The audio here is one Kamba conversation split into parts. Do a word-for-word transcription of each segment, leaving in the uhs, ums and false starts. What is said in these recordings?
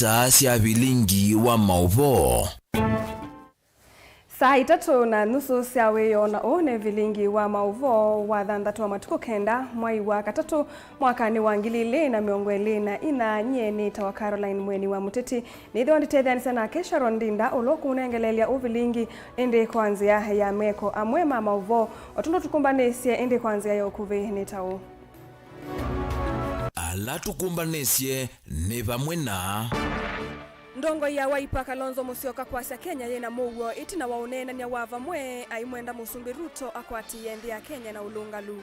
Saa sya vilingi wa maũvoo. Saa itatũ na nusu sya wĩoo, na ũũ nĩ vilingi wa maũvoo wa thanthatũ wa matukũ kenda, mwai wa katatũ, mwakanĩ wa ngili ilĩ na mĩongo ĩlĩ na ina. Nyie nĩtawa Caroline Mweni wa Mũteti. Nĩthĩwa nditetheanĩsya nake Sharon Ndinda, ũla ũkũnengeleelya ũvilingi, ĩndĩ kwa nzĩa ya meko. Amwe ma maũvoo o tũndũ tũkũmbanĩsye, ĩndĩ kwa nzĩa ya ũkuvĩ nĩ ta ũũ. Ala tũkũmbanĩsye nĩ vamwe na. Ndongoi ya Wiper Kalonzo Musyoka kwasya Kenya yĩna mũuo ĩtina wa ũneenany'a wa vamwe, aimwenda Mũsumbĩ Ruto akwatĩĩe nthĩ ya Kenya na ũlũngalu.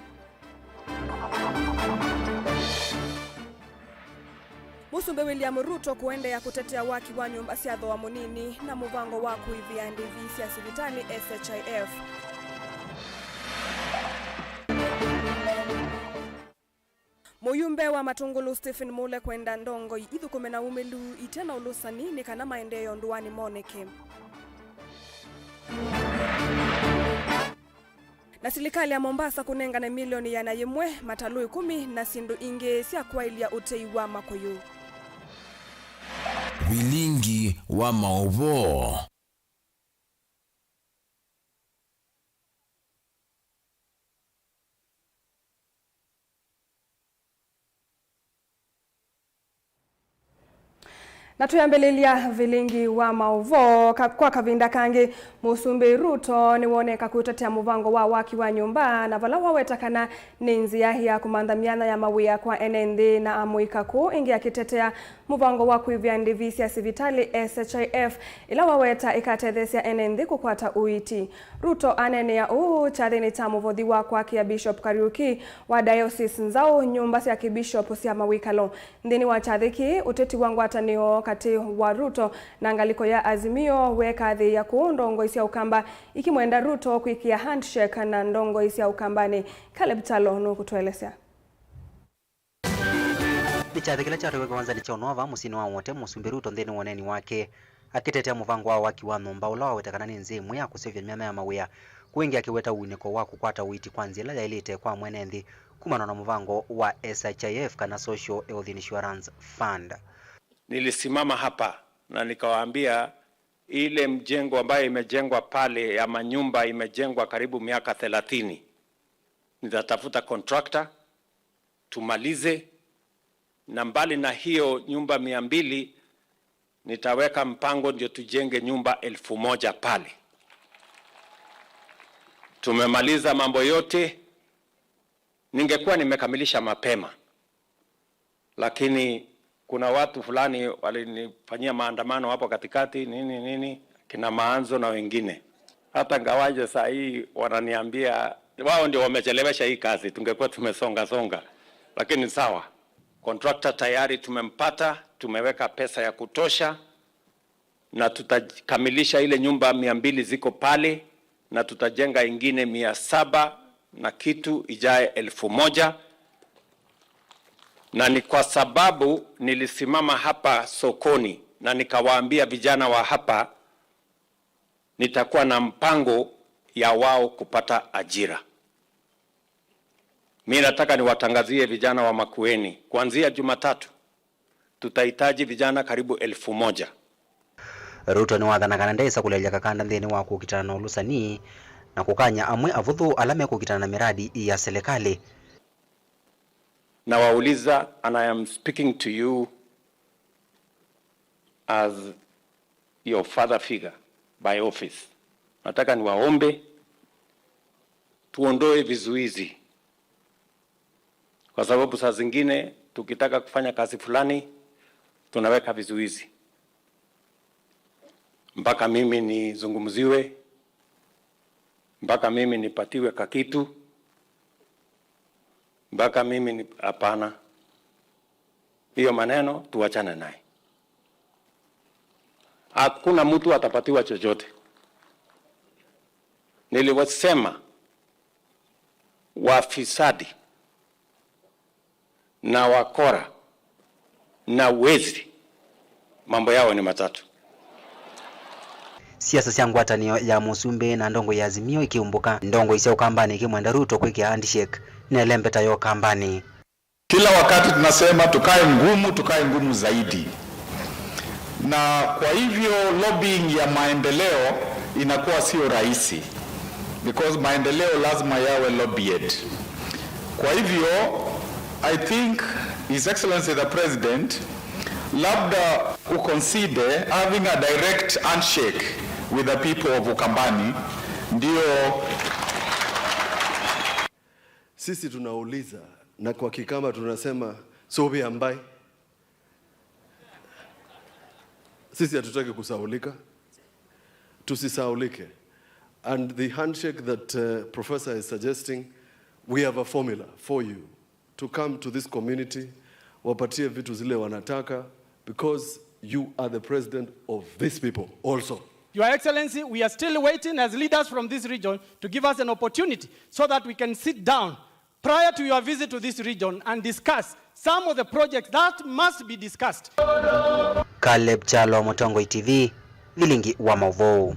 Mũsumbĩ William Ruto kũendeea kũtetea waki wa nyũmba sya thooa mũnini na mũvango wa kũivĩa ndĩvi sya sivitalĩ, S H I F. Mũyumbe wa Matungulu Stephen Mule kwenda ndongoi ithũkũme na umĩlu ite na ũlũsani nĩ kana maendeeo ndũanĩ moneke. Na silikalĩ ya Mombasa kũnengane milioni ĩana yĩmwe matalũ ĩkũmi na syĩndũ ingĩ sya kwaĩlya ũtei wa makũyũ. Vilingi wa maũvoo. Na twĩambĩlĩlya vilingi wa maũvoo, ka-, kwa kavinda kangĩ, Mũsumbĩ Ruto nĩwoneka kũtetea mũvango wa waki wa nyũmba, na vala waweta kana nĩ nzĩa ya kũmantha myanya ya mawĩa kwa ene nthĩ na amũika kũũ, ĩngĩ akĩtetea mũvango wa kũivĩa ndĩvi sya sivitalĩ, S H I F, ĩla waweta ĩkatetheesya ene nthĩ kũkwata ũiiti. Ruto aneenea ũu kyathĩnĩ kya mũvothi wa kwakĩa Bishop Kariuki wa Diocese Nzaũ nyũmba sya kĩbishop sya mawĩkalo. Nthĩnĩ wa kyathĩ kĩĩ, ũteti wa ngwatanĩo katĩ wa Ruto na ngalĩko ya Azimio weekathĩĩa kũũ ndongoi sya Ũkamba ikĩmwenda Ruto kwĩkĩa handshake na ndongoi sya Ũkambanĩ. Caleb Kyalo nũkũtũelesya. Nĩ kyathĩ kĩla kyatwaĩwe kĩwanzanĩ kya Unova mũsyĩnĩ wa Wote, Mũsumbĩ Ruto nthĩnĩ wa ũneeni wake akĩtetea mũvango wa waki wa nyũmba ũla waweta kana nĩ nzĩa ĩmwe ya kũseũvya myanya ya mawĩa, kũũ ĩngĩ akĩweta ũunĩko wa kũkwata ũiiti kwa nzĩa ĩla yaĩlĩte kwa mwene nthĩ kumana na mũvango wa S H I F kana Social Health Insurance Fund. Nilisimama hapa na nikawaambia ile mjengo ambayo imejengwa pale ya manyumba imejengwa karibu miaka thelathini, nitatafuta contractor tumalize, na mbali na hiyo nyumba mia mbili, nitaweka mpango ndio tujenge nyumba elfu moja pale. Tumemaliza mambo yote. Ningekuwa nimekamilisha mapema, lakini kuna watu fulani walinifanyia maandamano hapo katikati, nini, nini, kina Maanzo na wengine. Hata ngawaje saa hii wananiambia, wao ndio wamechelewesha hii kazi, tungekuwa tumesonga songa. Lakini sawa, contractor tayari tumempata, tumeweka pesa ya kutosha, na tutakamilisha ile nyumba mia mbili ziko pale, na tutajenga ingine mia saba na kitu ijae elfu moja. Na ni kwa sababu nilisimama hapa sokoni na nikawaambia vijana wa hapa, nitakuwa na mpango ya wao kupata ajira. Mi nataka niwatangazie vijana wa Makueni, kuanzia Jumatatu, tutahitaji vijana karibu elfu moja. Ruto nĩwathana kana ndesa kũlelya kakanda nthĩnĩ wa kũkitana na ũlũsani na kũkany'a amwe avũthũ ala mekũkitana na miradi ya silikalĩ. Nawauliza, and I am speaking to you as your father figure by office. Nataka niwaombe tuondoe vizuizi, kwa sababu saa zingine tukitaka kufanya kazi fulani tunaweka vizuizi, mpaka mimi nizungumziwe, mpaka mimi nipatiwe kakitu, mpaka mimi ni, hapana. Hiyo maneno tuachane naye. Hakuna mtu atapatiwa chochote. Niliwasema wafisadi na wakora na wezi, mambo yao ni matatu. Siasa sya ngwatanĩo ya Mũsumbĩ na ndongoi ya Azimio ikĩumbũka, ndongoi sya Ũkambanĩ ikĩmwenda Ruto kwĩkĩa handshake na ĩlembeta ya Ũkambanĩ. Kila wakati tunasema tukae ngumu, tukae ngumu zaidi. Na kwa hivyo lobbying ya maendeleo inakuwa sio rahisi, because maendeleo lazima yawe lobbied. Kwa hivyo, I think His Excellency the President labda u consider having a direct handshake with the people of Ukambani, ndio. Sisi tunauliza, na kwa Kikamba tunasema, "Sũvĩa mbaĩ." Sisi hatutaki kusaulika, tusisaulike. And the handshake that, uh, professor is suggesting, we have a formula for you to come to this community, wapatie vitu zile wanataka, because you are the president of these people also. Your Excellency, we are still waiting as leaders from this region to give us an opportunity so that we can sit down prior to your visit to this region and discuss some of the projects that must be discussed. Caleb Kyalo, Mũtongoi T V, Vilingi wa Mauvoo.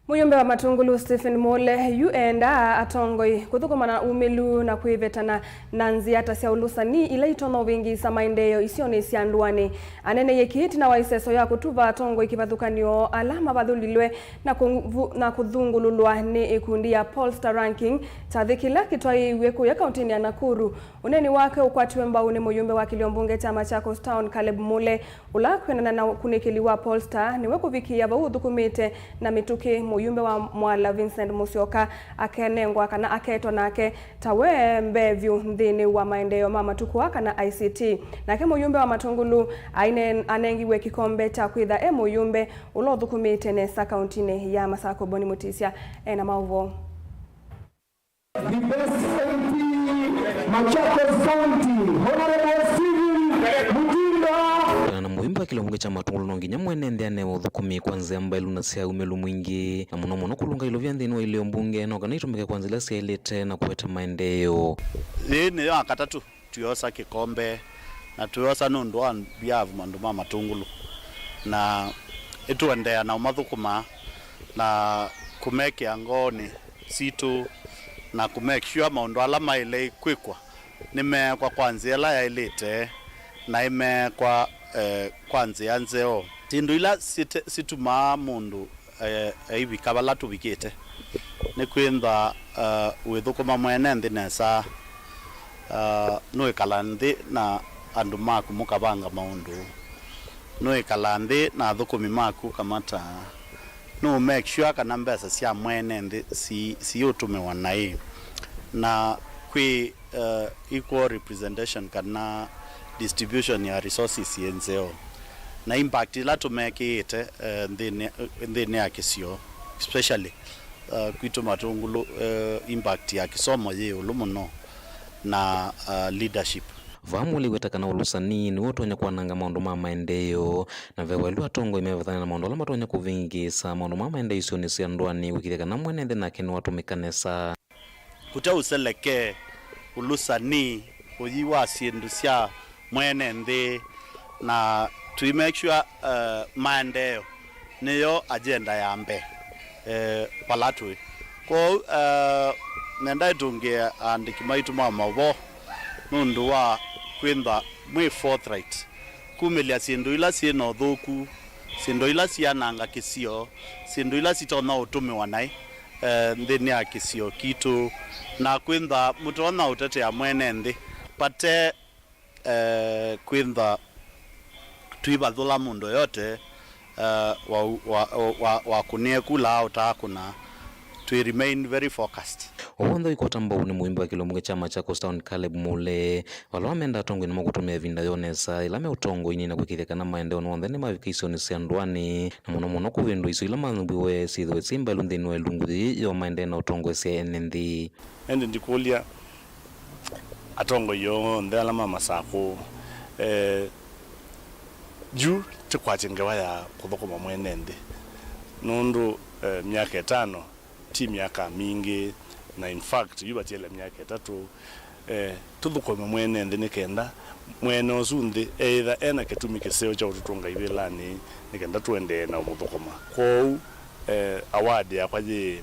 Mũyũmbe wa Matungulu Stephen Mule yu endaa atongoi kũthũkũma na umĩlu na kwĩvetana na nzĩa ta sya ũlũsani ila itonya ũvĩngĩĩsa maendeeo isionĩ sya ndũanĩ. Aneeneie kĩĩ ĩtina wa ĩseso ya kũtuva atongoi kĩvathũkany'o ala mavathũlilwe na kũvu-, na kũthũngũlũlwa nĩ ĩkundi ya Pollster Ranking, kyathĩ kĩla kĩtwaĩĩw'e kũya kaũntĩnĩ ya Nakuru. Ũneeni wake ũkwatiwe mbau nĩ mũyũmbe wa kĩlio mbunge kya Machakos Town, Caleb Mule, ũla kwĩanana na ũkunĩkĩli wa Pollster nĩwe kũvikĩĩa vau ũthũkũmĩte na mĩtũkĩ. Mũyũmbe wa Mwala Vincent Musyoka akenengwa kana aketwa nake ta we mbee vyũ nthĩnĩ wa maendeeo ma matukũ aa kana I C T. Nake mũyũmbe wa Matungulu aine-, anengiwe kĩkombe kya kwĩtha e mũyũmbe ũla ũthũkũmĩte nesa kaũntĩnĩ ya Masako. Boni Mutisya ena maũvoo. The best M P Machakos County, Honorable Stephen Mutinda. Kana na mũyũmbe wa kĩlio mbunge kya Matungulu, no nginya mwene nthĩ anewe ũthũkũmi kwa nzĩa mbaĩlu na sya umĩlu mwingĩ, na mũno mũno kũlũnga ilovia nthĩnĩ wa ilio mbunge, no kana itũmĩke kwa nzĩa ila syaĩlĩte na kũete maendeeo. Yĩĩ nĩyo ya katatũ twĩosa kĩkombe, na twĩosa nũndũ wa behalf andũ ma Matungulu, na ĩtũendeea na ũmathũkũma na kũmekĩa ngoonĩ sitũ na kũ make sure maũndũ ala maĩle kwĩkwa nĩmeekwa kwa nzĩa ĩla yaĩlĩte na ĩmeekwa, eh, kwa nzĩa nzeo. Syĩndũ ila site-, situmaa mũndũ eh, aivika vala tũvikĩte. Nĩ kwĩntha, eh, wĩthũkũma mwene nthĩ nesa, eh, nũĩkala nthĩ na andũ maku mũkavanga maũndũ, nũĩkala nthĩ na athũkũmi maku ũkamata, nũ make sure kana mbesa sya mwene nthĩ si-, siũtũmĩwa naĩ, na kwĩ uh, equal representation kana distribution ya resources yĩ nzeo, na impact ila tũmekĩĩte, uh, nthĩnĩ, nthĩnĩ ya kĩsio, especially, uh, kwitũ Matungulu, uh, impact ya kĩsomo yĩ ĩũlũ mũno na, uh, leadership. Vaa Mule aiweta kana ũlũsani nĩw'o ũtonya kwananga maũndũ ma maendeeo, na ve waĩlu atongoi mevathane na maũndũ ala matonya kũvĩngĩĩsa maũndũ ma maendeeo isionĩ sya ndũanĩ, kũĩkĩĩthya kana mwene nthĩ nake nĩwatũmĩka nesa. Kũte ũselekee, ũlũsani, ũyi wa syĩndũ sya mwene nthĩ, na tũi make sure, uh, maendeeo nĩyo agenda ya mbee, eh, vala tũĩ. Kwoou, uh, nenda ĩtũngĩe aandĩki maitũ ma maũvoo nũndũ wa kwĩntha mwĩ forthright, kumĩlya syĩndũ ila syĩ na ũthũku, syĩndũ ila syananga kĩsio, syĩndũ ila sitonya ũtũmĩwa naĩ, eh, nthĩnĩ ya kĩsio kitũ, na kwĩntha mũtonya ũtetea mwene nthĩ vate, eh, kwĩntha tũivathũla mũndũ yote, eh, wa, wa, wa, wakũnĩe kula ũtaakũna. Twĩ remain very focused. O w'onthe ũikwata mbau nĩ mũimbi wa kĩlio mbunge kya Machakos Town, Caleb Mule, vala wamenda atongoi nĩmakũtũmĩa ĩvinda yoo nesa ĩla me ũtongoinĩ na kũĩkĩĩthya kana maendeeo onthe nĩmavika isionĩ sya ndũanĩ, na mũno mũno kũvĩndũa isio ila manthũiwe syĩthĩwe syĩ mbaĩlu nthĩnĩ wa ĩlungu yĩĩ yoo maendee na ũtongoesya ene nthĩ. Ĩndĩ ndikũlya atongoi onthe ala ma Masakũ, eh, yu tĩkwatye ngewa ya kũthũkũma mwene nthĩ, nũndũ, eh, myaka ĩtano ti myaka mingĩ, na in fact, yu vatiele myaka ĩtatũ, eh, tũthũkũme mwene nthĩ nĩ kenda mwene ũsu nthĩ eĩtha ena kĩtumi kĩseo kya ũtũtũnga ivĩlanĩ nĩ kenda tũendee na ũmũthũkũma. Kwoou, eh, award yakwa yĩ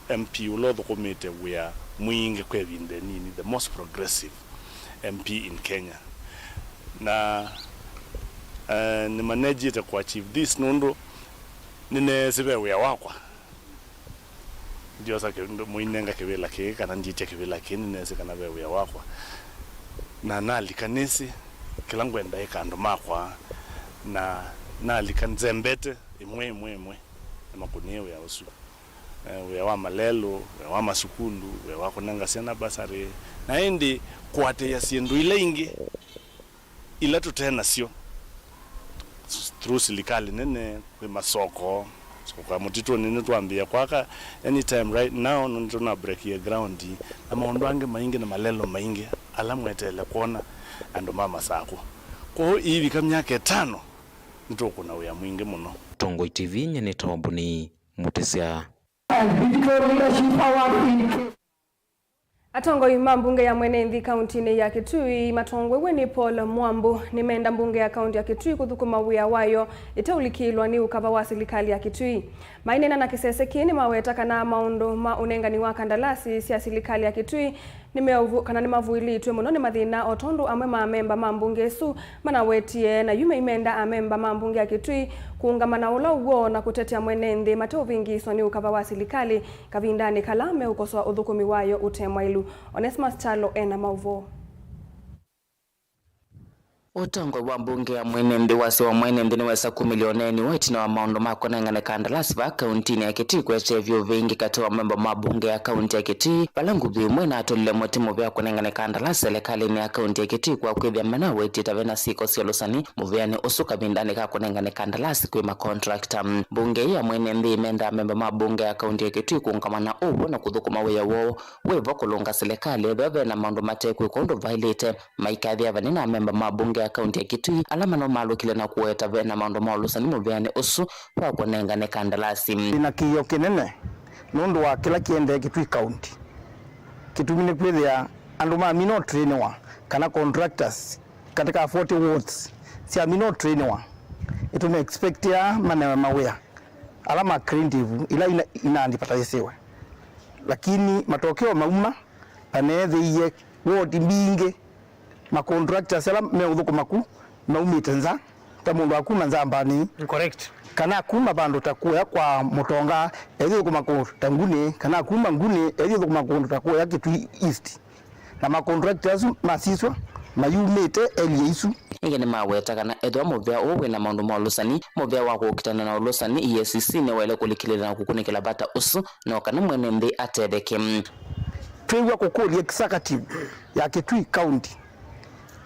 M P ũla ũthũkũmĩte wĩa mwingĩ kwa ĩvinda ĩnini, the most progressive M P in Kenya. Na Eh, nĩmanejĩte kũachieve this nũndũ nĩneesĩ ve wĩa wakwa. Ndiosa kĩ-, mũinenga kĩvĩla kĩĩ kana ndyĩtya kĩvĩla kĩĩ, nĩneesĩ kana ve wĩa wakwa. Na nalika nĩsĩ kĩla ngwenda ĩka andũ makwa, na nalika nzembete ĩmwe ĩmwe ĩmwe, nĩmakũnĩe wĩa ũsu. Eh, wĩa wa malelũ, wĩa wa masukulu, wĩa wa kũnenga syana basarĩ, na ĩndĩ kũatĩĩa syĩndũ ila ingĩ ila tũte nasyo through silikalĩ nene, kwĩ masoko, soko ya mũtitũnĩ nĩtwambĩĩa kwaka anytime right now, nũndũ nĩtũna break ye ground, na maũndũ angĩ maingĩ na malelũ maingĩ ala mweteele kwona andũ ma Masakũ. Kwoou ĩivika myaka ĩtano, nĩtũkũna wĩa mwingĩ mũno. Tongoi T V, nyie nĩtawa Mbũni Mũtĩsya. Digital Leadership Award in Atongoi ma mbunge ya mwene nthĩ kauntinĩ ya Kitui matongoew'e nĩ Paul Mwambu nĩmenda mbunge ya kaunti ya Kitui kũthũkũma wĩa wayo ĩteũlikĩlwa nĩ ũkava wa silikalĩ ya Kitui. Maineena na kĩsese kĩĩ nĩmaweta kana maũndũ ma ũnengani wa kandalasi sya silikalĩ ya Kitui nĩmeũvu-, kana nĩmavũĩlĩtw'e mũno nĩ mathĩna, o tondũ amwe ma amemba ma mbunge ĩsu manawetie, na yu meimenda amemba ma mbunge ya Kitui kũũngama na ũla ũw'o na kũtetea mwene nthĩ mateũvĩngĩĩswa nĩ ũkava wa silikalĩ kavindanĩ kala meũkosoa ũthũkũmi wayo ũte mwaĩlu. Onesmus Kyalo ena maũvoo. Ũtongoi wa mbunge ya mwene nthĩ, wasya wa mwene nthĩ nĩwesa kumĩlya ũneeni wa ĩtina wa maũndũ ma kũnengane kandalasi vaa kauntinĩ ya Kitui kũete vyũ vingĩ katĩ wa memba ma mbunge ya kaunti ya Kitui, vala nguthu ĩmwe ĩnatũlile mũtĩ mũvea kũnengane kandalasi selekalĩnĩ ya kaunti ya Kitui kwa kwĩthĩa manawetie ta vena syĩko sya ũlũsani mũveanĩ ũsu kavindanĩ ka kũnengane kandalasi kwĩ makontrakta. Mbunge ĩĩ ya mwene nthĩ ĩmendaa memba ma mbunge ya kaunti ya Kitui kũũngama na ũw'o na kũthũkũma wĩa woo wĩ vo kũlũnga silikalĩ ethĩwa vena maũndũ matekwĩka ũndũ vaĩlĩte. Maikathĩa vanene amemba ma mbunge ya kaunti ya Kitui ala manomalũkile na kũweta vena maũndũ ma ũlũsani mũveanĩ ũsu wa kũnengane kandalasi. Ndĩ na kĩĩo kĩnene nũndũ wa kĩla kĩendee Kitui County. Kĩtumi nĩ kwĩthĩa andũ mamina ũtrainiwa, kana contractors katika forty wards syamina ũtrainiwa, nĩtũme expectia manewe mawĩa ala ma creative ila ina, inaandipataisiwe, lakini matokeo mauma, vaneethĩie ward mbingĩ ma contractors ala meũthũkũma ku maumĩte nza, ta mũndũ wa kuma Nzambanĩ, correct, kana kuma vandũ ta kũya kwa Mũtonga ethi ũthũkũma kũndũ ta Ngunĩ, kana kuma Ngunĩ ethi ũthũkũma kũndũ ta kũya Kitui East, na ma contractors asu masiswa mayumĩte area isu. Ĩngĩ nĩmaweta kana ethĩwa mũvea ũũ wĩna maũndũ ma ũlũsani, mũvea wa kũkitana na ũlũsani, E A C C nĩwaĩle kũlikĩlĩĩla na kũkunĩkĩla vata ũsu, no kana mwene nthĩ atetheke. Twĩw'a kũkũlya executive ya Kitui County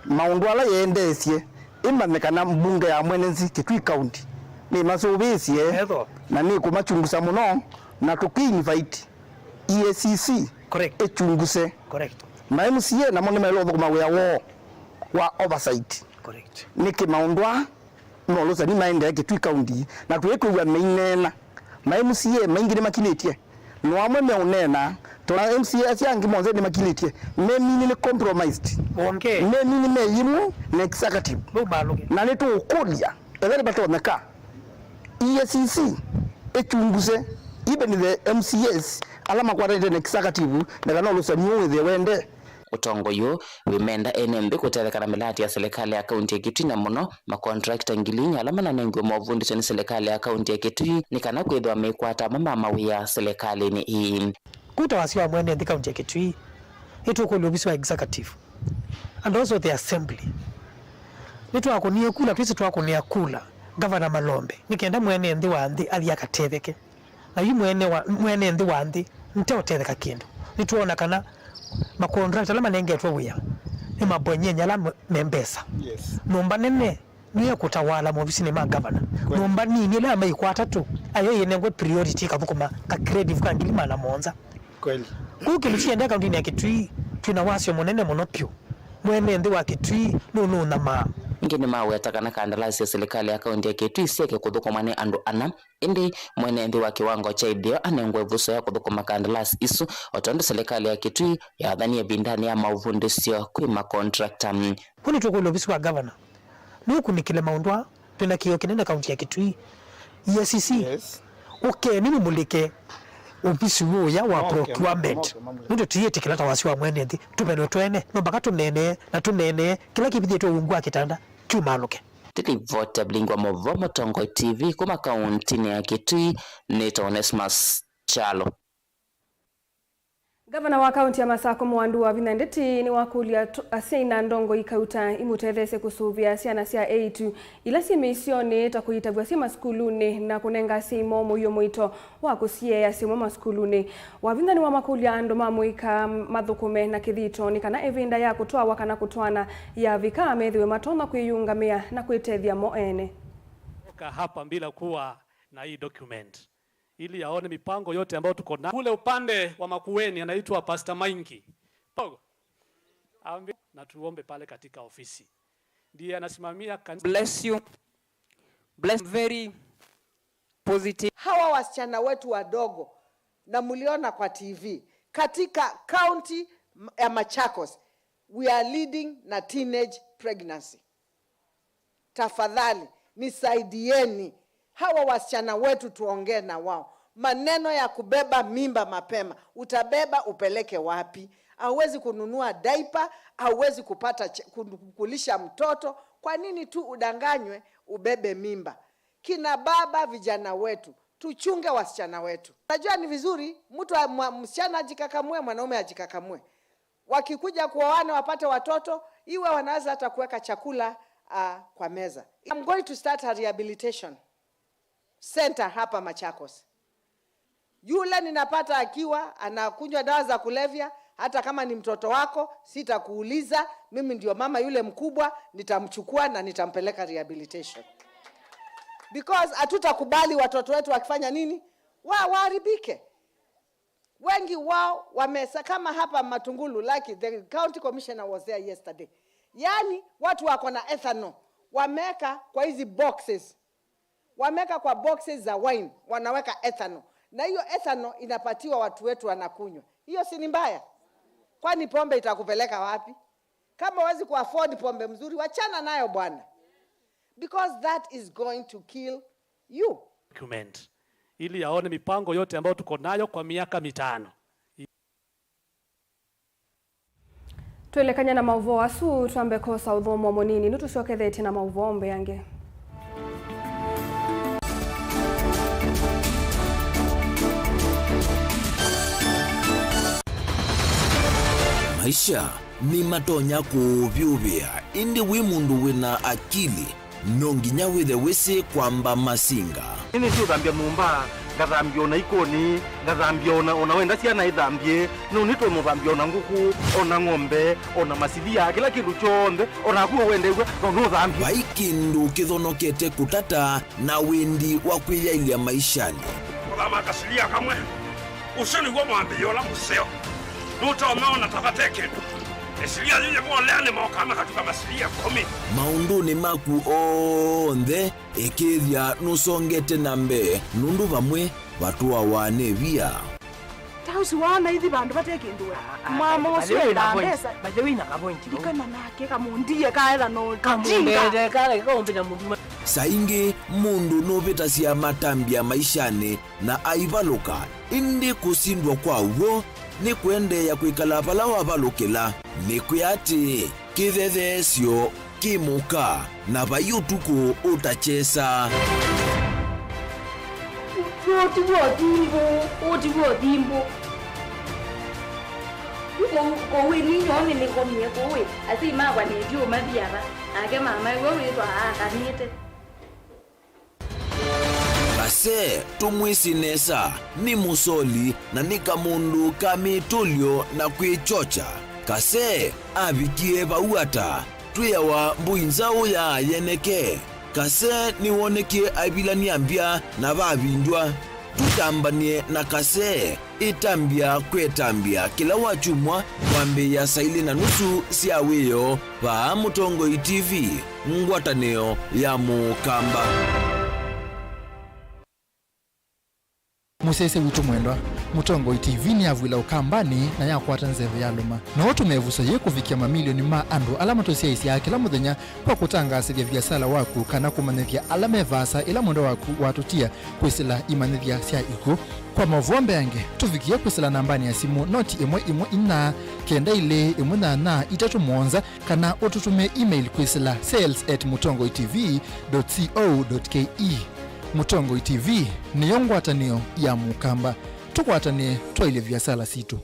maũndũ ala yendeesye, ĩmanye kana mbunge ya mwene nthĩ Kitui County nĩmasũvĩĩsye na nĩkũmachungusa mũno, na tũkĩ invite E A C C, correct, ĩchunguse. Correct. Ma M C A namo nĩmaĩle ũthũkũma wĩa woo wa oversight. Correct. Nĩkĩ maũndũ aa ma ũlũsani maendee Kitui County, na twĩkwĩw'a maineena. Ma M C A maingĩ nĩmakilĩtye, no amwe meũneena, tona M C A asu angĩ monthe nĩmakilĩtye, meminĩ nĩ compromised. Wonge. Meminĩ me yĩmwe na executive. Mau malũke. Na nĩtũũkũlya, ethĩwa nĩvatonyeka, E A C C ĩchunguse even the M C As ala makwatanĩte na executive, na kana ũlũsani ũũ wĩthĩe wende. Ũtongoi ũũ wĩmenda ene nthĩ kũtetheka na mĩlaati ya silikalĩ ya kaunti ya Kitui, na mũno makontrakta ngili inya ala mananengiwe movundĩsyo nĩ silikalĩ ya kaunti ya Kitui nĩ kana kwĩthĩwa meikwata amwe ma mawĩa silikalĩnĩ ĩĩ. Kũu ta wasya wa mwene nthĩ kaunti ya Kitui, nĩtũkũlya ovisi wa executive and also the assembly. Nĩtwakũnie kula, twĩsĩ twakũnĩa kula Gavana Malombe nĩ kenda mwene nthĩ wa nthĩ athi akatetheke. Na yu mwene wa, mwene nthĩ wa nthĩ nteũtetheka kĩndũ. Nĩtwoona kana makontrakta ala manengetwe wĩa nĩ mabwenyenye ala me, me mbesa. Yes. Nyũmba nene nĩyo ĩkũtawala movisinĩ ma gavana. Kweli. Nyũmba nini ĩla ya maikwata tu, ayo yĩnengwe priority ĩkathũkũma ka creative ka ngili maana mũonza. Kweli. Kũu kĩndũ kĩendee kauntinĩ ya Kitui, twĩ na wasyo mũnene mũno vyũ. Mwene nthĩ wa Kitui nũnũnyamaa. Ĩngĩ nĩmaweta kana kandalasi sya silikalĩ ya kaunti ya Kitui syeke kũthũkũmwa nĩ andũ ana, ĩndĩ mwene nthĩ wa kĩwango kya ĩtheo anengwe ĩvuso ya kũthũkũma kandalasi isu, o tondũ silikalĩ ya Kitui yathanie ĩvindanĩ ya maũvundĩsyo kwĩ makontrakta. Kwoou nĩtũkũlya ovisi wa gavana nũkunĩkĩle maũndũ aa. Twĩ na kĩĩo kĩnene kaunti ya Kitui. E A C C, yes, ũkeni mũmulĩke ovisi ũya wa, okay, procurement. Okay, okay. Nũndũ tũyĩtĩkĩla ta wasya wa mwene nthĩ tũvelwe twene, no mpaka tũneenee na tũneenee kĩla kĩvithĩtwe ungu wa kĩtanda kyumalũke. Ndĩlivoti ya vilingi wa maũvoo Mũtongoi T V kuma kauntinĩ ya Kitui, nĩtawa Onesmus Kyalo. Ngavana wa kaunti ya Masako Mwandu Wavinya Ndeti nĩwakũlya t-, asyai na ndongoi kauta imũtetheesye kũsũvĩa syana sya eĩtu ila syĩ mĩisyonĩ ta kũitavw'a syĩ masukulunĩ na kũnenga asyai moo mũio mũito wa kũsiĩĩa syĩmwe masukulunĩ. Wavinya nĩwamakũlya andũ ma mũika mathũkũme na kĩthito nĩ kana ĩvinda ya kũtwawa kana kũtwaana yavika, methĩwe matonya kwĩyĩũngamĩa na kwĩtethya mo ene. Toka hapa bila kuwa na hii document, ili yaone mipango yote ambayo tuko na. Kule upande wa Makueni anaitwa Pastor Maingi. Togo. Ambi-, na tuombe pale katika ofisi. Ndiye anasimamia kanisa. Bless you. Bless, very positive. Hawa wasichana wetu wadogo, na mliona kwa T V, katika county ya Machakos, we are leading na teenage pregnancy. Tafadhali, nisaidieni. Hawa wasichana wetu tuongee na wao. Maneno ya kubeba mimba mapema. Utabeba upeleke wapi? Hauwezi kununua diaper, hauwezi kupata ch-, kun-, kulisha mtoto. Kwa nini tu udanganywe ubebe mimba? Kina baba, vijana wetu, tuchunge wasichana wetu. Najua ni vizuri mtu wa-, mwa-, msichana ajikakamue, mwanaume ajikakamue. Wakikuja kuoana wapate watoto, iwe wanaweza hata kuweka chakula, ah, kwa meza. I'm going to start a rehabilitation center hapa Machakos. Yule ninapata akiwa anakunywa dawa za kulevya, hata kama ni mtoto wako, sitakuuliza, mimi ndio mama yule mkubwa, nitamchukua na nitampeleka rehabilitation. Because hatutakubali watoto wetu wakifanya nini? Wa-, waharibike. Wengi wao wamesa-, kama hapa Matungulu, like the county commissioner was there yesterday. Yaani, watu wako na ethanol, wameweka kwa hizi boxes. Wameweka kwa boxes za wine, wanaweka ethanol. Na hiyo ethanol inapatiwa watu wetu wanakunywa. Hiyo si ni mbaya? Kwani pombe itakupeleka wapi? Kama huwezi ku-afford pombe mzuri, wachana nayo bwana. Because that is going to kill you. Document, ili yaone mipango yote ambayo tuko nayo kwa miaka mitano. Twelekany'a na maũvoo asu, twambe kwosa ũthũmũo mũnini, nũtũsyokethetye na maũvoo mbeange. Maisha nĩmatonya kũũvyũvĩa, ĩndĩ wĩ mũndũ wĩna akili, no nginya wĩthe wĩsĩ kwamba masinga. Nĩnĩsĩ ũthambya nyũmba, ngathambya ona ikoni, ngathambya ona, ona wenda syana ithambye, no nĩtonya ũthambya ona ngũkũ, ona ng'ombe, ona masilia, kĩla kĩndũ kyonthe, ona naku ũwendeew'a, no nũthambye. Vai kĩndũ kĩthonokete kũtata na wendi wa kwĩyaĩlya maishanĩ. Kũthama kasilia kamwe. Ũsu nĩw'o mwambĩĩo ũla mũseo. Nũtonya ona ta vate kĩndũ. Ĩsilia yĩyĩvolea nĩmokaa makatuka masilia ĩkũmi. Maũndũnĩ maku onthe, ĩkĩĩthya nũsongete na mbee, nũndũ vamwe vatũawa nĩ via. Ta ũsu waana ithi vandũ vate kĩndũ we. Ah, ah, mama by the ũsu way, endaa na point, mbesa. By the way, na ka point, no? Ndikana nake kamũndie kaetha no. Kamũndie jinga. Kala kaũmbĩna mũndũ. Saa ingĩ mũndũ nũvĩtasya matambya maishanĩ na aivalũka, ĩndĩ kũsindwa kwa w'o nĩ kũendeea kwĩkala vala wavalũkĩla. Nĩkwĩa atĩĩ, kĩthetheesyo kĩ mũka, na vai ũtukũ ũtakyesa. Ũũ ti w'o thimbũ, ũũ ti w'o thimbũ. Yu kũu, kũu ĩ ninyoo nĩnĩkomie kũu ĩ, asyai makwa nĩndiũmathi ava, nake mama ĩwe wĩthwa aakanĩte. Kase, tũmwĩsĩ nesa, nĩ mũsoli na nĩ kamũndũ ka mĩtũlyo na kwĩkyokya. Kase avikie vau ata? Twĩawa mbũi nzaũ ya yeneke. Kase nĩwonekie aivilany'a mbya na vavindw'a. Tũtambany'e na Kase. Ĩtambya kwĩ ĩtambya kĩla wakyumwa kwambĩĩa saa ilĩ na nusu sya wĩoo vaa Mũtongoi T V, ngwatanĩo ya Mũkamba. Mũsyaĩĩsya witũ mwendwa, Mũtongoi T V nĩyavw'ĩla Ũkambanĩ na yakwata nzeve yalũma. No ũtũme ĩvuso yĩĩ kũvikĩa mamilioni ma andũ ala matũsyaĩĩsyaa kĩla mũthenya kwa kũtangaasĩthya viasala waku kana kũmanyĩthya ala me vaasa ĩla mwendwa waku watũtia kwĩsĩla imanyĩthya sya ikw'ũ. Kwa maũvoo mbeange, tũvikĩe kwĩsĩla nambanĩ ya simũ noti ĩmwe ĩmwe inya kenda ilĩ ĩmwe nyanya itatũ mũonza, kana ũtũtũmĩe email kwĩsĩla sales at mũtongoi T V dot co dot K E. Mũtongoi T V nĩyo ngwatanĩo ya Mũkamba. Tũkwatanĩe twaĩlye viasala sitũ.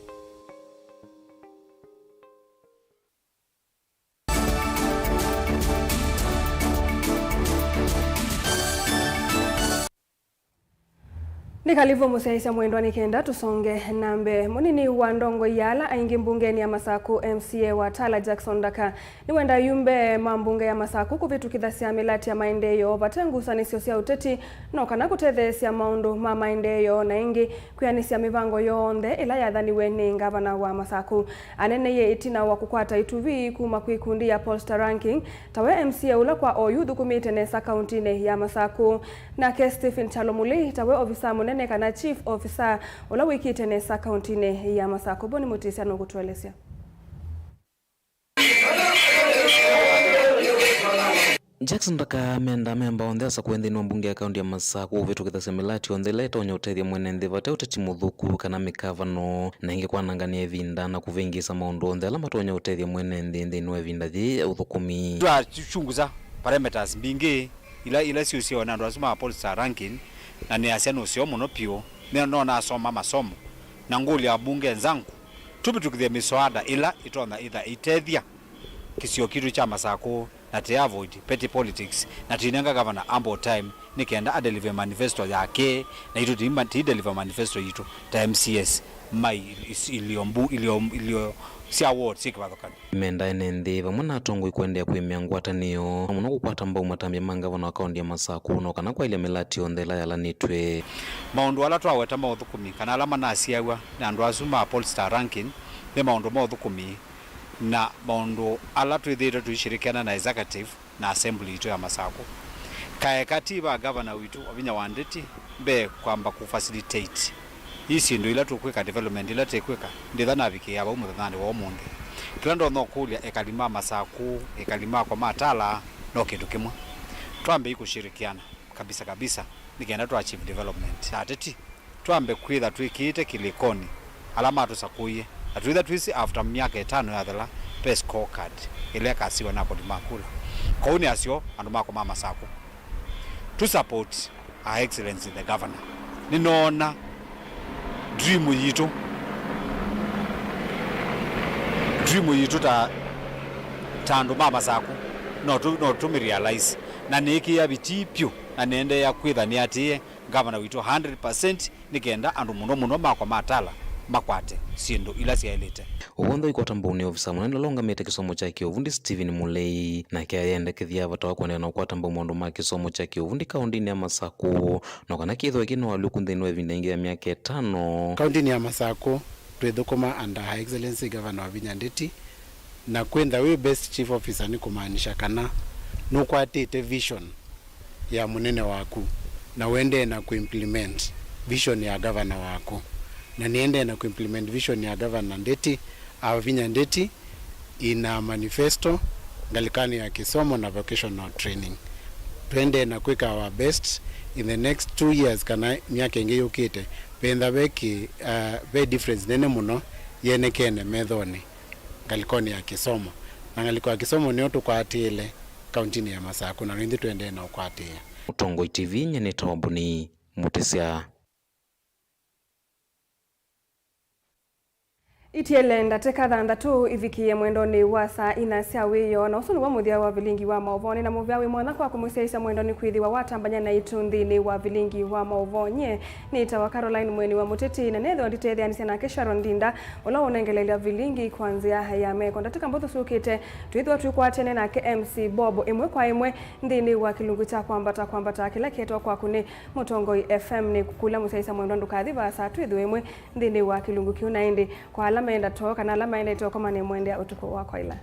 Nĩ kalivu mũsyaĩĩsya mwendwa nĩ kenda tũsonge na mbee. Mũnini wa ndongoi ya ala aingĩ mbungenĩ ya Masakũ, M C A wa Tala Jackson Ndaka, nĩwenda ayumbe ma mbunge ya Masakũ kũvĩtũkĩthasya mĩlatĩ ya maendeeo vate ngusanĩsyo sya ũteti, no kana kũtetheesya maũndũ ma maendeeo na ĩngĩ kwĩanĩsya mĩvango yonthe ĩla yathaniwe nĩ ngavana wa Masakũ. Aneeneie ĩtina wa kũkwata ĩtuvi kuma kwĩ ikundi ya Pollster Ranking, tawe M C A ũla kwa oyu ũthũkũmĩte nesa kauntinĩ ya Masakũ. Nake Stephen Kyalo Mũlei, tawe ovisaa mũnene kana chief officer ũla wĩkĩte nesa kauntinĩ ya Masakũ. Boni Mũtĩsya nũkũtũelesya. Jackson Ndaka amenda amemba onthe asakũe nthĩnĩ wa mbunge ya kaunti ya Masakũ kũvĩtũkĩthasya mĩlatĩ yonthe ĩla ĩtonya ũtethya mwene nthĩ vate ũteti mũthũku kana mĩkavano, na ĩngĩ kwanangany'a ĩvinda na kũvĩngĩĩsa maũndũ onthe ala matonya ũtethya mwene nthĩ nthĩnĩ wa ĩvinda yĩĩ ya ũthũkũmi. Twachunguza parameters mbingĩ ila, ila syũsiawa na andũ asu ma Pollster Ranking, na nĩasya nũseo mũno piũ, nĩ, no nasoma masomo na ngũlya abunge enzangu tũvĩtũkĩthye mĩsoada ĩla ĩtonya ĩtha ĩitethya kĩsio kitũ kya Masakũ, na tĩ avoid petty politics, na tũinenga governor ample time nĩ kenda a deliver manifesto yake, na itũ tũima-, tũi deliver manifesto yitũ ta M C As ma i-, is-, ilio mbu-, ilio, ilio sya ward syĩ kĩvathũkany'o. Menda ene nthĩ vamwe na atongoi kũendeea kũĩmĩa ngwatanĩo, mũno kũkwata mbau matambya ma ngavana wa kaunti ya Masakũ, no kana kwaĩlya mĩlatĩ yonthe ĩla yalanĩtw'e. Maũndũ ala twaweta ma ũthũkũmi, kana ala manasyaĩw'a nĩ andũ asu ma Pollster Ranking, nĩ maũndũ ma ũthũkũmi na maũndũ ala twĩthĩĩtwe tũishirikiana na executive na assembly yitũ ya Masakũ. Kaeka ti va gavana witũ Wavinya wa Ndeti mbee kwamba kũ facilitate ii syĩndũ ila tũkwĩka, development ila tĩkwĩka, ndĩtha navikĩĩa vau mũthenyanĩ wa ũmũnthĩ. Kĩla ndonya ũkũlya ekali ma Masakũ, ekali makwa ma Tala, no kĩndũ kĩmwe. Twambei kũshirikiana kabisa kabisa nĩ kenda twa achieve development. Na ateti twambe kwĩtha twĩkĩĩte kĩlĩkonĩ ala matũsakũie, na twĩtha twĩsĩ after myaka ĩtano yathela, ve scorecard ĩla ĩkasiwa na akũni ma kula. Kwoou nĩ asyo andũ makwa ma Masakũ, tũ support Her Excellency the Governor. Nĩnoona dream yitũ, dream yitũ ta, ta andũ ma Masakũ, no tũ, no tũmĩ realize, na nĩĩkĩĩa vitii vyũ, na nĩendeea kwĩtha nĩatĩĩe ngavana witũ hundred percent nĩ kenda andũ mũno mũno makwa ma Tala makwate syĩndũ ila syaĩlĩte. Ũw'o nthĩ ũikwata mbau nĩ ovisa mũnene ũla ũngamĩte kĩsomo kya kĩũvundi Stephen Mũlei, nake ayendekethya vata wa kũendeea na ũkwata mbau maũndũ ma kĩsomo kya kĩũvundi kaũndĩnĩ ya Masakũ, no kana kĩthĩwe kĩ na ũalyũku nthĩnĩ wa ĩvinda yĩngĩ ya myaka ĩtano. Kaũndĩnĩ ya Masakũ, twĩthũkũma under Her Excellency Governor Wavinya Ndeti, na kwĩntha wĩ best chief officer nĩ kũmaanisha kana nũkwatĩte vision ya mũnene waku, na ũendee na kũimplement vision ya gavana waku. Na nĩendee na kũimplement vision ya gavana Ndeti, Wavinya Ndeti, in our manifesto, ngalĩkonĩ ya kĩsomo na vocational training. Tũendee na kwĩka our best in the next two years, kana myaka ĩngĩ yũkĩte, venda ve kĩ-, uh, ve difference nene mũno yĩonekene methonĩ ngalĩkonĩ ya kĩsomo. Na ngalĩko ya kĩsomo nĩyo tũkwatĩĩle kaũntĩnĩ ya Masakũ, na nĩthyĩ tũendee na ũkwatĩĩa. Mũtongoi T V, nyie nĩtawa Boni Mũtĩsya. Itiele ndatĩka thanthatũ ivikĩe mwendonĩ wa saa ina sya wĩoo, na ũsu nĩw'o mũthya wa vilingi wa maũvoo. Nĩ na mũvea wĩ mwanya kwa kũmũsyaĩĩsya mwendonĩ kwĩthĩwa watambany'a naitũ nthĩnĩ wa vilingi wa maũvoo. Nyie nĩtawa Caroline Mweni wa Mũtĩtĩ, na nethĩwa nditetheanĩsya nake Sharon Ndinda, ũla ũnengeleelya vilingi kwa nzĩa ya meko. Ndatĩka mbũthũ syũkĩte, twĩthĩwa twĩkwatene nake M C Bob ĩmwe kwa ĩmwe nthĩnĩ wa kĩlungu kya kwambata kwambata kĩla kĩetawa Kwaku nĩ Mũtongoi F M. Nĩ kũkũlya mũsyaĩĩsya mwendwa ndũkathi vaasa, twĩthĩwe ĩmwe nthĩnĩ wa kĩlungu kĩu. Na ĩndĩ kwa ala meenda too kana ala maendete ũkoma, nĩmwendea ũtukũ wa kwaĩla.